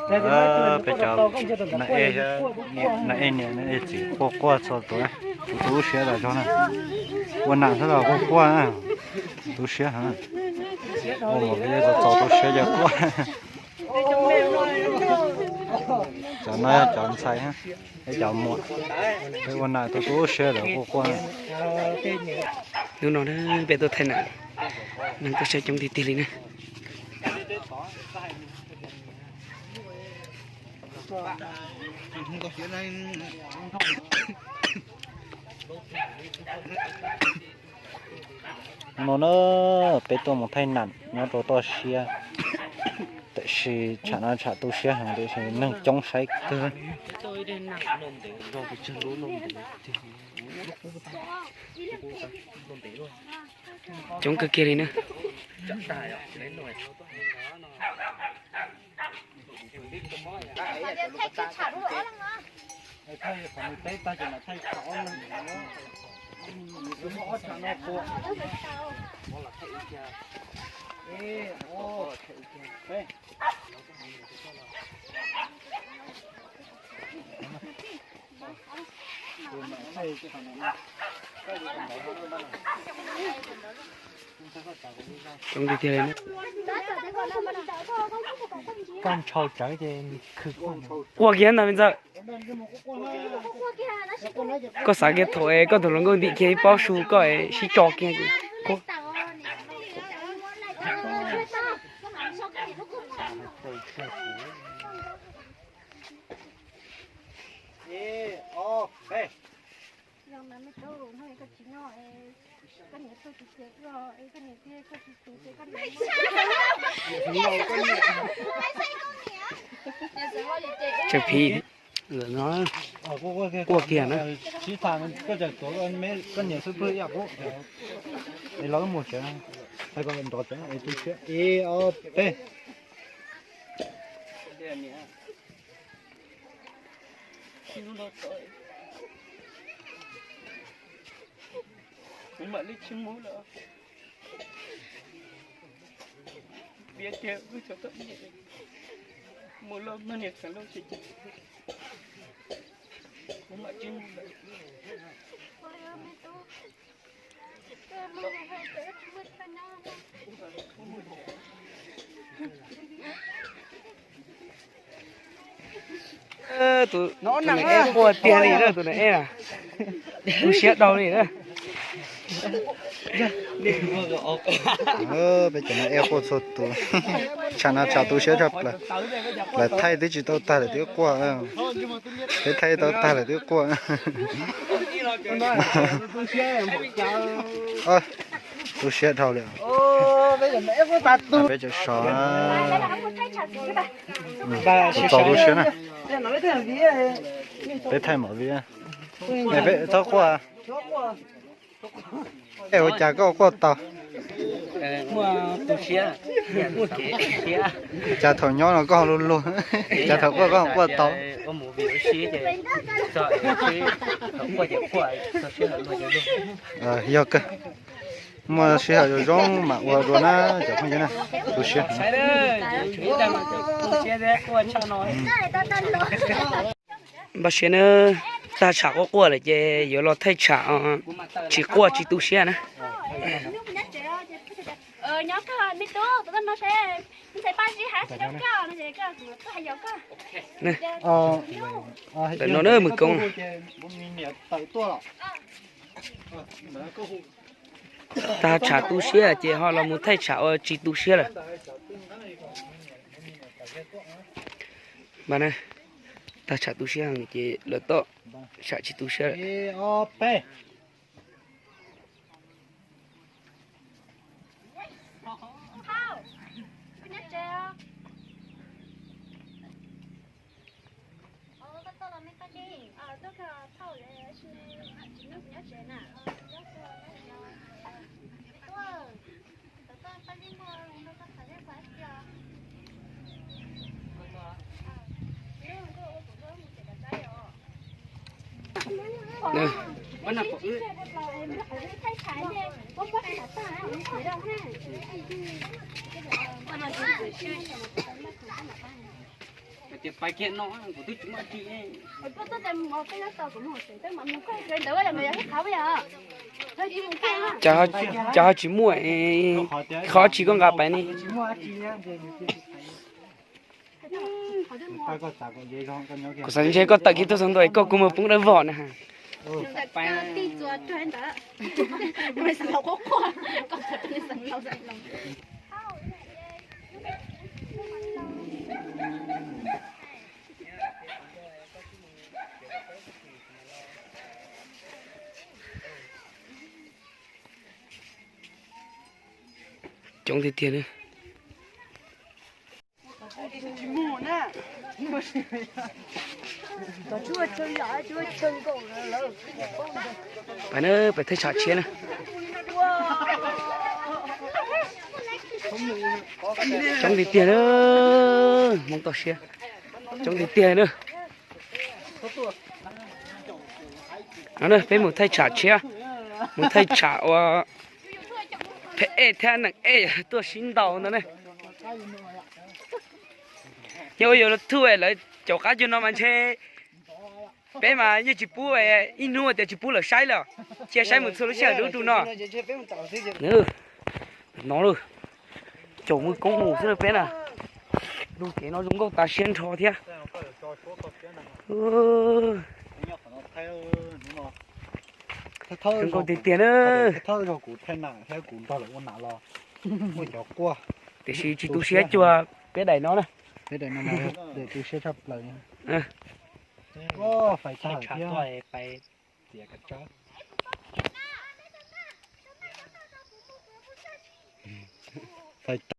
Peb cov na ej niam na ej txiv quaj quaj txhua tus, tus tu siab tas zog na. Ua nam xwb los quaj quaj, tu siab heev. Ua mus peb txaus tu siab ces quaj. Cov no yog cov ntxhais, peb cov muam, peb ua nam tu tu siab lawm quaj quaj. Hnub no peb tuaj thaij nam, neeg tuaj saib coob tiag tiag li na. No na, peb tuaj mus thaij nam nyob rau toj siab, tiam sis tsam no tsam tu siab heev tiam sis neeg coob saib kawg. Coob kawg kiag li na. Coob tiag tiag li na. Koj ntshau tsawv ces khw. Quaj kiag ntag me ntxawg. Koj xav kiag thaum es koj tus hluas nkauj ntim kiag ib pob su koj es sib tso kiag. Tsaws phiv, quaj kiag na. Koj niam xub pwg ib yam qub, es los wb mus tsev, hais kom nrov tsev, es tu siab, ib ob peb. Kuv mam li tsis mus lawm. Piav tias wb cov poj niam mus los mas niam txawm los tsis ces kuv mam tsis mus lawm. Tus no ej quaj tiag li na, tus no ej na. Tu siab dhau li na. Peb cov no ej quaj txhua tus. Tsam no tsam tu siab tshaj plaws. Lawv thaij twb tsis tau tag lawm twb quaj. Peb thaij tau tag lawm twb quaj. Tu siab dhau li. Peb cov sov txaus tu siab na. Peb thaij mov vij. Peb txhob quaj. Es ua cas koj quaj tau? Cas thaum nyob no koj luag luag, cas thaum quaj koj quaj tau? Yog kawg, muaj sij hawm zoo zoo mam ua dua na cov phooj ywg na. Tu siab. Npaj siab na, tag tsham quaj quaj lawm ces yuav los thaij tsham tsis quaj tsis tu siab na. Ntawm no na, mus koob. Tag tsham tu siab ces ho los mus thaij tsham uas tsis tu siab lawm. Tag tsham tu siab ces lawv toj tsham tsis tu siab lawm. Ces, ces ho tsis muaj, qhov tsis koj nqa pais ne. Kuv xav ntshe koj tawm kiag tuaj txog ntua es koj kuj mus poob dawb vog na. Coob tiag tiag na. Pais na, pais thaj tsam tshiab na. Coob tiag tiag na, Hmoob toj siab. Coob tiag tiag na. No na, peb mus thaij tsham tshiab, mus thaij tsham uas phem ej thiab neeg ej tuaj sib ntaus ntawd ne. Yog ua YouTube lawv caum qab cuag no mas ntshe peb mas yeej tsis pub, ib hnub tias tsis pub lawv saib lawm, cia saib mus txhua lub sij hawm dub du no. No, caum mus koob mus xwb peb na. Lub kev no zoo nkauj tas siab nrho thiab. Zoo nkauj tiag tiag na. Tiam sis tsis tu siab cuag peb daim no na.